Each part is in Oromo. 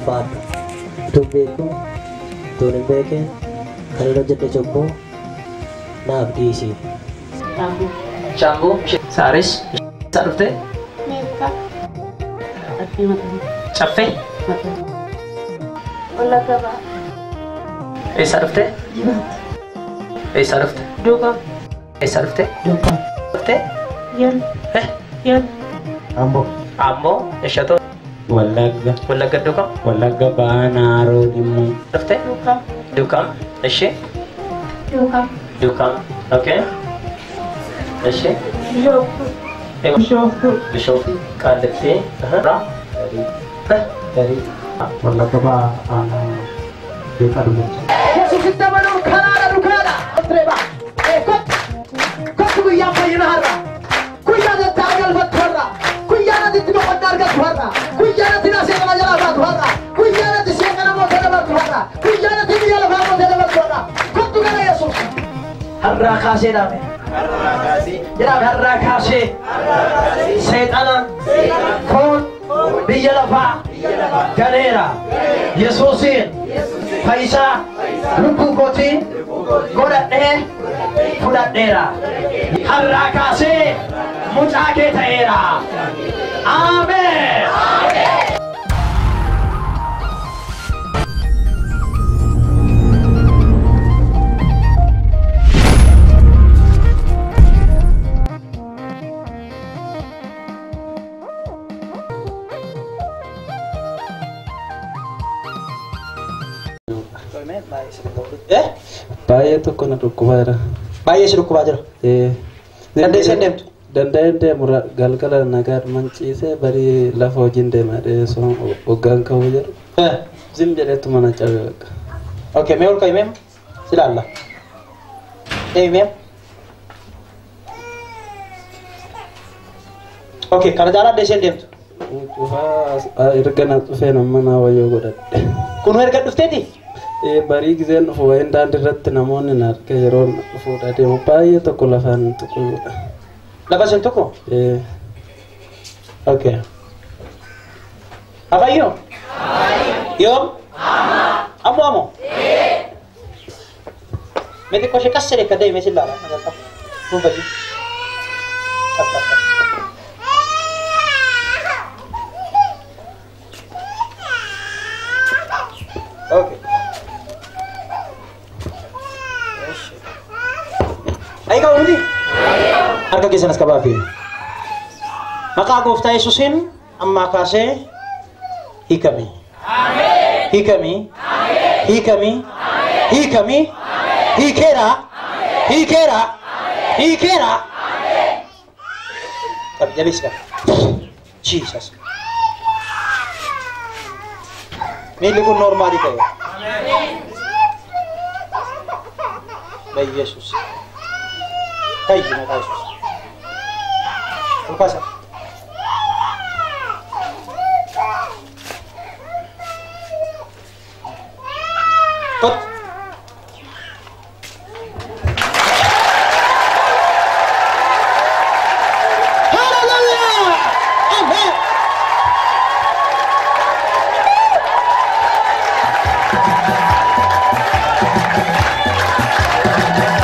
Ulfaadhu. Utuun beeku, utuun hin beekin, kan hin hojjedhe cubbuu naaf dhiisi. Shaambuu. Saaris. Eessaa dhufte? Meettaa. Caffee. Wallagga Bahaa. Eessaa dhufte? Jimaatti. Eessaa dhufte? Duukaa. Eessaa dhufte? Duukaa. Dhufte? Yal. Eh? Yal. Amboo. Amboo. Eshatoo. Wallagga. Wallagga Duukaa. Wallagga Bahaa Naaroo Limmuu. Dhufte? Duukaa. Duukaa. Ishee? Duukaa. Duukaa. Okay. Ishee? Bishooftuu. Bishooftuu. Bishooftuu. Qaallitti. Ra. Garii. Wallagga Bahaa Aanaa Beekaa Dullachaa. Yesuusitti amanuun karaadha dhugaadha. Direba. Kottu. Kottu guyyaan fayyina har'a. Guyyaan itti argalfattu har'a. Guyyaan ati itti boqonnaa argattu har'a. Guyyaan ati seexana jalaa baatu har'a. Guyyaan ati seexana mootee dabartu har'a. Guyyaan ati biyya lafaa mootee dabartu har'a. Kottu gara Yesuus. Har'aa kaasee dhaame. Jedhaame har'aa kaasee. Seexana foon biyya lafaa galeera. Yesuusiin fayyisaa lubbuu kootii godhadhee fudhadheera. Har'aa kaasee mucaa kee ta'eera. Ameen. Baay'ee tokko na dhukkubaa jira. Baay'ee si dhukkubaa jira. Dandeessee hin deemtu? Danda'ee hin deemu galgala nagaadhumaan ciisee barii lafa hojiin deema jedhee hoggaan ka'uu jedhu. Zim jedheetu mana cabe bakka. Okay, mee ol ka'i mee? Si ilaalla. Deemi mee? Okay, kana caalaa dandeessee hin deemtu? Cufaa erga na dhufeen amma naa wayyoo godhadhe. Kunuu erga dhufteeti? Barii gizeen dhufu wayin daandii irratti namoonni na arge yeroo dhufuudha deemu baay'ee tokko lafaan tuquudha. Lafa isin tuqu? Okay. Afayyoo? Yoom? Ammoo ammoo? Mee xiqqoo ishee qas jedhee akka deemee si ilaala. Kun fayyii. Qab qab qab. Okay. Ayi qabu miti? Harka keessan as qabaa fi. Maqaa gooftaa Yesuusiin ammaa kaasee hiikami. Hiikami. Hiikami. Hiikami. Hiikeera. Hiikeera. Hiikeera. Qabi jabeessi qaba. Jesus. Miilli kun noormaalii ta'e. Yesuus. Fayyi maqaa Yesuus. Ol kaasa. Kottu. Hallelujah! Amen.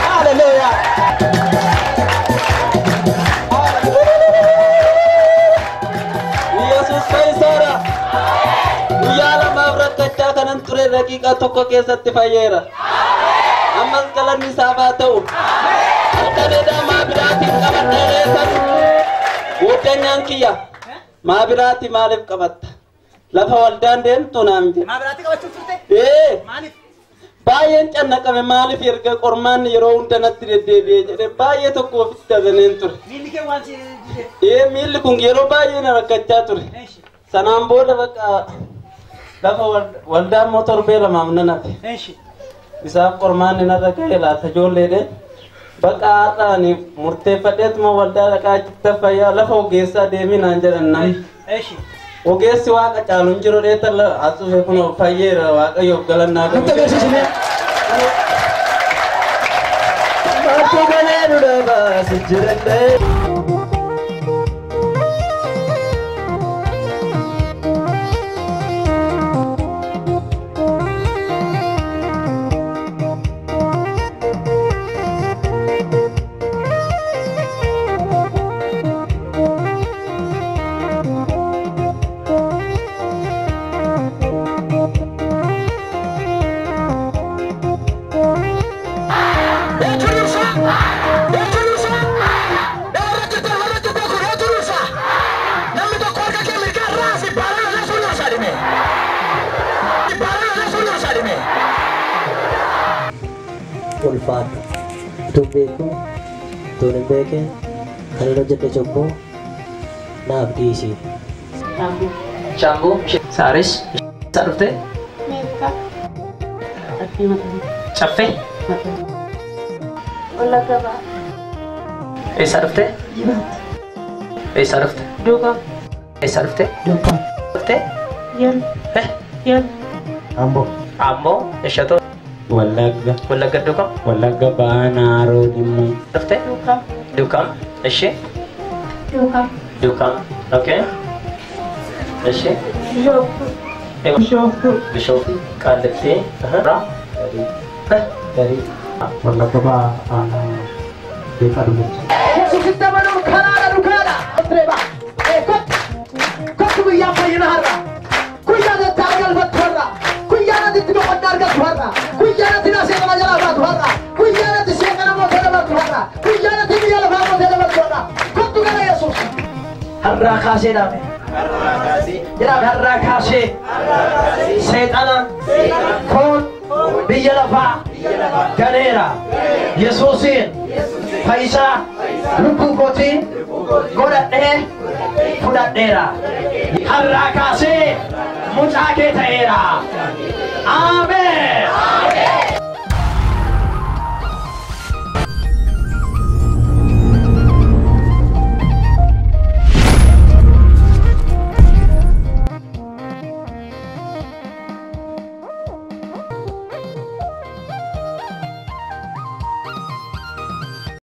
Hallelujah. Yesuus fayyisaadha. Guyyaa lamaaf rakkachaa kanan ture daqiiqaa tokko keessatti fayyeera. Ammas galanni isaaf haa ta'u. Harka dheedaa maa biraatiin qabadhee reessan. Guuttanyaan kiyya maa biraatti maaliif qabatta? Lafa waldaan deemtu naan jedhe. Maa biraatti qabachuuf turte? Maaliif? Baay'een cannaqame maaliif erga qormaanni yeroo hunda natti deddeebi'ee jedhe baay'ee tokko ofitti azaneen ture. Miilli kee waan si dide? Miilli kun yeroo baay'ee na rakkachaa ture. Sanaan booda bakka lafa waldaan immoo torbee lamaaf nan hafe. Isaaf qormaanni narra ga'e laata ijoolleedhe. Bakka har'a ani murteeffadheetuma waldaa dhaqaa achitti fayyaa lafa ogeessaa deemii naan jedhan namni. Ogeessi waaqa caalu hin jiru dheeta as dhufe kun fayyeera waaqayyoof galannaa qabu. Nutti agarsiisi mee? Maaltu galee nu dhabaa si jiradhee. Ulfaadhu. Utuun beekuu, utuun hin beekin, kan hin hojjedhe cubbuu naaf dhiisi. Shaambuu. Shaambuu. Saaris. Eessaa dhufte? Meettaa. Caffee mataa. Caffee. Mataa. Wallagga Bahaa. Eessaa dhufte? Jimaatti. Eessaa dhufte? Duukam. Eessaa dhufte? Duukam. Dhufte? Yal. Yal. Amboo. Amboo. Eshatoo. Wallagga. Wallagga Duukam. Wallagga Bahaa Naaroo Limmuu. Dhufte? Duukam. Duukam. Ishi. Duukam. Duukam. Okay. Ishi. Bishooftuu. Bishooftuu. Bishooftuu. Qaallitti. Ra. Garii. Wallagga Bahaa Aanaa Beekaa Dullachaa. Yesuusitti amanuun karaadha dhugaadha. Reeba. Kottu. Kottu guyyaan fayyina har'a. Guyyaa natti galfattu har'a. Guyyaa natti itti boqonnaa argattu har'a. Guyyaa natti seexana jalaa baatu har'a. Guyyaa natti seexana mootee dabartu har'a. Guyyaa natti biyya lafaa mootee dabartu har'a. Kottu gara Yesuus. Har'aa kaasee dhaabe. Jedhaame har'aa kaasee. Seexana. Foon. Biyya lafaa. Ganeera. Yesuusiin. Fayyisaa. Lubbuu kootii. Godhadhee. Fudhadheera. Har'aa kaasee mucaa kee ta'eera. Ameen.